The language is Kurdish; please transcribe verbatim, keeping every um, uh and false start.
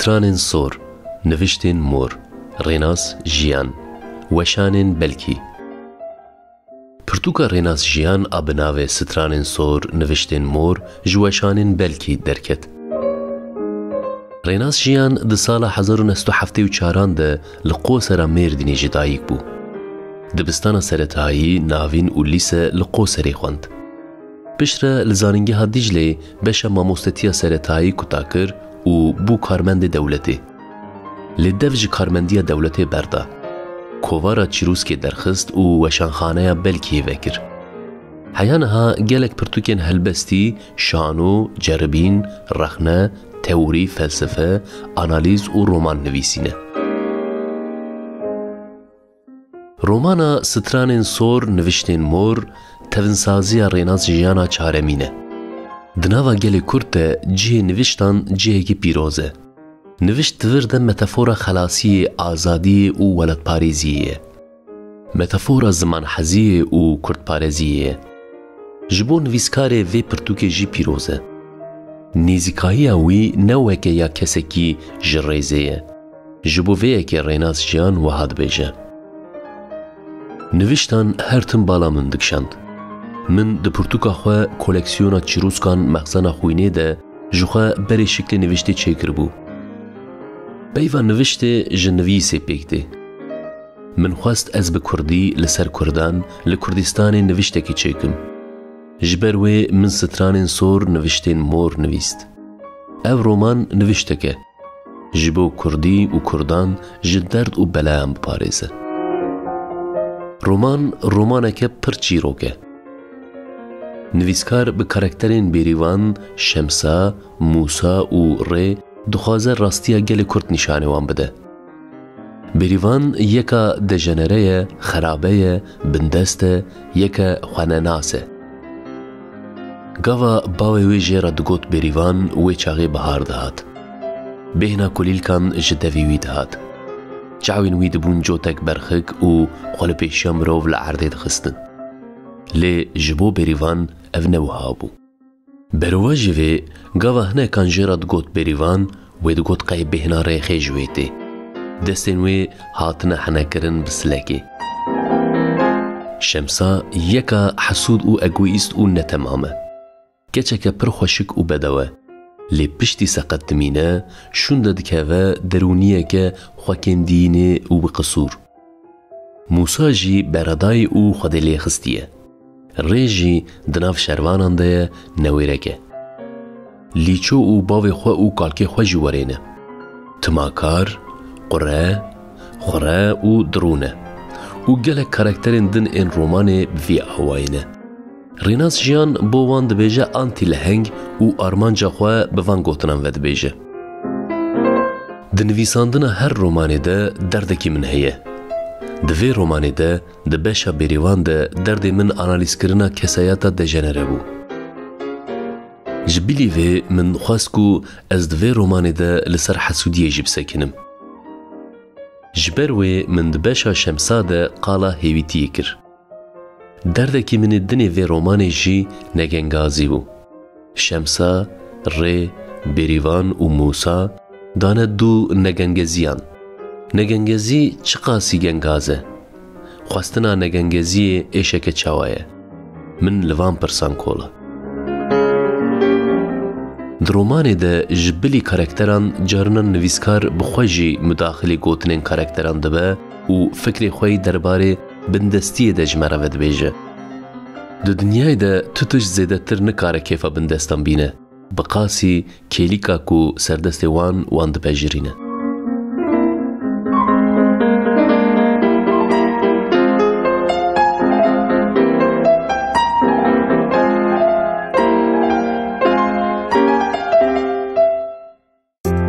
Stranên sor, niviştên mor, Rênas Jiyan, weşanên belkî. Pirtûka Rênas Jiyan a bi navê Stranên Sor, Niviştên Mor ji weşanên belkî derket. Rênas Jiyan di sala hezar û neh sed û heftê û çaran de li Qosera Mêrdînê ji dayik bû. Dibistana seretayî, navîn û lîse li Qoserê xwend. Piştre li Zanîngeha Dîcleyê beşa mamostetiya seretayî kuta kir û bû karmendê dewletê. Lê dev ji karmendiya dewletê berda. Kovara Çîrûskê derxist û weşanxaneya Belkiyê vekir. Heya niha gelek pirtûkên helbestî, şano, ceribîn, rexne, teorî, felsefe, analîz û roman nivîsîne. Romana Stranên Sor, Niviştên Mor, tevinsaziya Rênas Jiyana çaremîn e. Di nava gelê Kurd de cihê niviştan cihekî pîroz e. Nivişt di vir de metafora xelasiyê, azadiyê û welatparêziyê ye. Metafora zimanheziyê û kurdparêziyê ye. Ji bo nivîskarê vê pirtûkê jî pîroz e. Nêzîkayiya wî ne weke ya kesekî ji rêzê ye. Ji bo vê yekê Rênas Jiyan wiha dibêje: Niviştan her tim bala min dikişand. Min di pirtûka xwe koleksiyona çîrûskan Mexzena Xwînê de ji xwe berê şiklê niviştê çêkiribû. Peyva niviştê ji nivîsê pêk tê. Min xwest ez bi kurdî li ser kurdan, li Kurdistanê niviştekî çêkim. Ji ber wê min Stranên Sor, Niviştên Mor nivîst. Ev roman niviştek e. Ji bo kurdî û kurdan ji derd û belayan biparêze. Roman, romaneke pir çîrok e. Nivîskar bi karakterên Bêrîvan, Şemsa, Mûsa û Rê dixwaze rastiya gelê Kurd nîşanê wan bide. Bêrîvan yeka dejenere ye, xerabe ye, bindest e, yeke xwenenas e. Gava bavê wê jê re digot Bêrîvan, wê çaxê bihar dihat. Bêhna kulîlkan ji devê wî dihat. Çavên wî dibûn cotek berxik û xwe li pêşiya mirov li erdê dixistin. Lê ji bo Bêrîvan ev ne wiha bû. Berovajî vê, gava hinekan jê re digot Bêrîvan, wê digot qey bêhna rêxê ji wê tê. Destên wê hatine henekirin bi silekê. Şemsa yeka hesûd û egoîst û netemam e. Keçeke pir xweşik û bedew e. Lê piştî seqet dimîne, şûnde dikeve derûniyeke xwekêndiyînê û bi qisûr. Mûsa jî beredayî û xwedê lê xistiye. Rê jî di nav şervanan de ye, newêrek e. Lîço û bavê xwe û kalkê xwe jî werê ne. Timakar, qure, xure û dirûn e. Û gelek karakterên din ên romanê bi vî awayî ne. Rênas Jiyan bo wan dibêje antî leheng û armanca xwe bi van gotinan vedibêje. Di nivîsandina her romanê de derdekî min heye. Di vê romanê de, di beşa Bêrîvan de derdê min analîzkirina kesayeta dejenere bû. Ji bilî vê min xwest ku ez di vê romanê de li ser hesûdiyê jî bisekinim. Ji ber wê min di beşa Şemsa de qala hêvîtiyê kir. Derdekî min ê dinê vê romanê jî negengazî bû. Şemsa, Rê, Bêrîvan û Mûsa dane du negengeziyan. Negengezî çiqasî gengaz e? Xwestina negengeziyê êşeke çawa ye? Min li van pirsan kola. Di romanê de ji bilî karakteran carinan nivîskar bi xwe jî mudaxilê gotinên karakteran dibe û fikrê xwe yî derbarê bindestiyê de ji me re vedibêje. Di dinyayê de tu tişt zêdetir nikare kêfa bindestan bîne, bi qasî kêlîka ku serdestê wan wan dipejirîne.